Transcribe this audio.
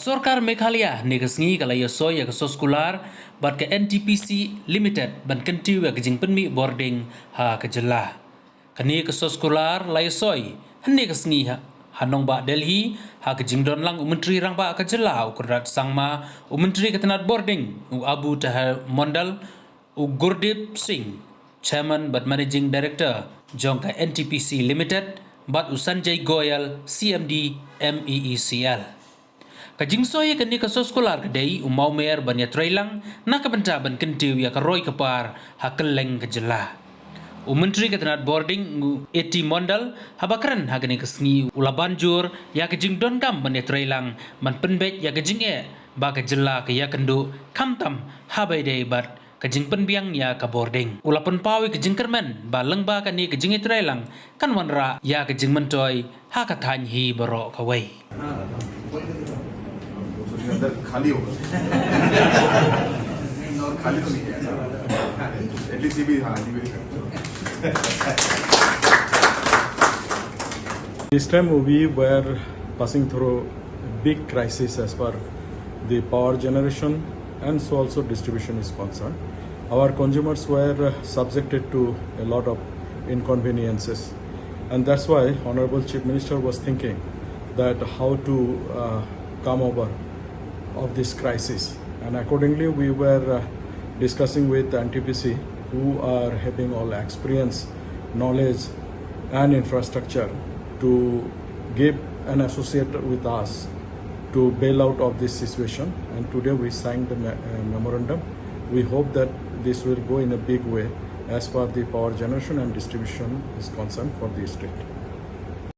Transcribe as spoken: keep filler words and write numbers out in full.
Sorkar Meghalaya hynne ka sngi ka la ïasoi ïa ka soskular bad ka N T P C Limited ban kyntiew ïa ka jingpynmih bording ha ka jylla. Kane ka soskular la ïasoi hynne ka sngi ha, ha nongbah Delhi, ha ka jingdon lang u Myntri Rangbah ka jylla u Conrad Sangma, u Myntri ka tnat bording u Abu Taher Mondal, u Gurdeep Singh, Chairman bad Managing Director jong ka N T P C Limited, bad u Sanjay Goyal, C M D, M E E C L. Ka jingsoi ïa kane ka soskular ka dei u mawmer ban ïatreilang na ka bynta ban kyntiew ïa ka roi ka par ha kylleng ka jylla. U Myntri ka tnat bording u A T Mondal haba kren ha kane ka sngi u la ban jur ïa ka jingdonkam ban ïatreilang ban pynbeit ïa ka jingeh ba ka jylla ka ïakynduh khamtam haba ïadei bad ka jingpynbiang ïa ka bording. U la pynpaw ïa ka jingkyrmen ba lyngba kane ka jingïatreilang kan wanrah ïa ka jingmyntoi ha ka thaiñ hi baroh kawei. अंदर खाली होगा। और खाली तो नहीं है। एटलीस्ट ये भी, हाँ, ये भी। This time we were passing through a big crisis as far the power generation and so also distribution is concerned. Our consumers were uh, subjected to a lot of inconveniences, and that's why Honorable Chief Minister was thinking that how to uh, come over of this crisis. And accordingly, we were uh, discussing with N T P C, who are having all experience, knowledge, and infrastructure to give an associate with us to bail out of this situation. And today we signed the me- uh, memorandum. We hope that this will go in a big way as far the power generation and distribution is concerned for the state.